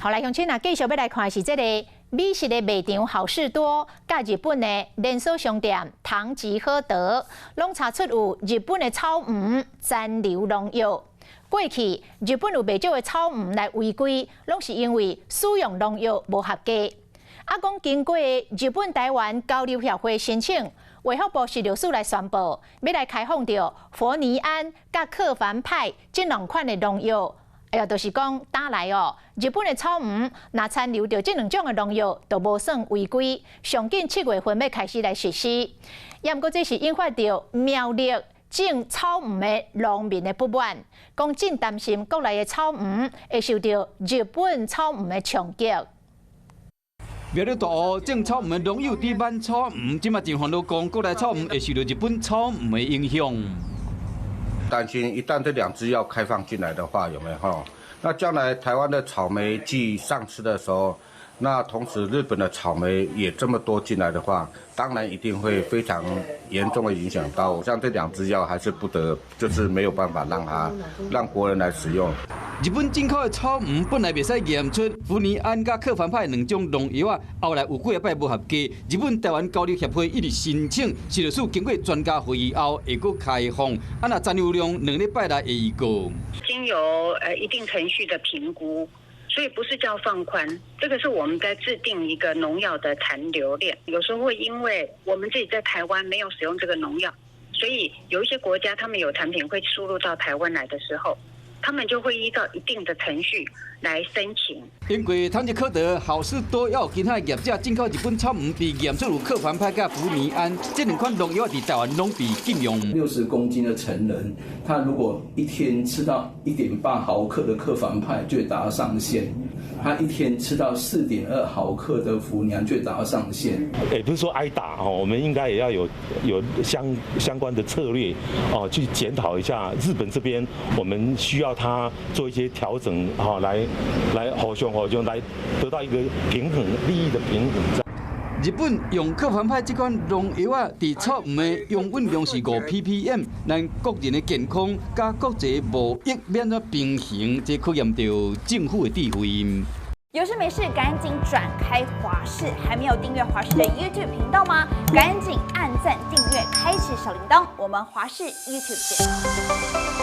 好來，鄉親啊，繼續欲來看的是這個美食的賣場好市多，佮日本的連鎖商店唐吉訶德，攏查出有日本的草莓殘留農藥。過去日本有袂少的草莓來違規，攏是因為使用農藥無合格。啊，講經過日本台灣交流協會申請，衛福部食藥署來宣布，欲來開放著佛尼安佮克凡派這兩款的農藥。哎呀，就是講打來哦，日本的草莓若殘留著這兩種的農藥，就無算違規。上緊7月份欲開始來實施，也毋過這是引發著苗栗種草莓的農民的不滿，講真擔心國內的草莓會受著日本草莓的衝擊。苗栗大湖種草莓農友佇挽草莓，這馬真煩惱，講國內草莓會受著日本草莓的影響。擔心一旦這兩支藥開放進來的話，有沒有哈？那將來台灣的草莓季上市的時候，那同時日本的草莓也這麼多進來的話，當然一定會非常嚴重的影響到。像這兩支藥還是不得，就是沒有辦法讓它讓國人來使用。日本進口的草莓本來袂使驗出福尼安佮克凡派兩種農藥啊，後來有幾仔擺無合格。日本台灣交流協會一直申請，食藥署經過專家會議後會閣開放，啊若殘留量2禮拜內會預告。經由一定程序的評估，所以不是叫放寬，這個是我們在制定一個農藥的殘留量。有時候會因為我們自己在台灣沒有使用這個農藥，所以有一些國家他們有產品會輸入到台灣來的時候，他們就會依照一定的程序來申請。因為唐吉訶德、好市多猶有其他業者進口日本草莓，被驗出有克凡派佮福尼安這兩款農藥，佇台灣攏被禁用。60公斤的成人，他如果一天吃到1.8毫克的克凡派，就會達到上限；他一天吃到4.2毫克的福尼安，就會達到上限。也不是說挨打哦，我們應該也要有相關的策略哦，去檢討一下日本這邊，我們需要他做一些調整，哈，來互相互相來得到一個平衡，利益的平衡。日本用克凡派這款農藥啊，佇草莓的容允量是5 ppm，咱國人的健康佮國際貿易欲按怎平衡，這考驗著政府的智慧。有事沒事趕緊轉開華視，還沒有訂閱華視的 YouTube 頻道嗎？趕緊按讚訂閱，開啟小鈴鐺。我們華視 YouTube 見。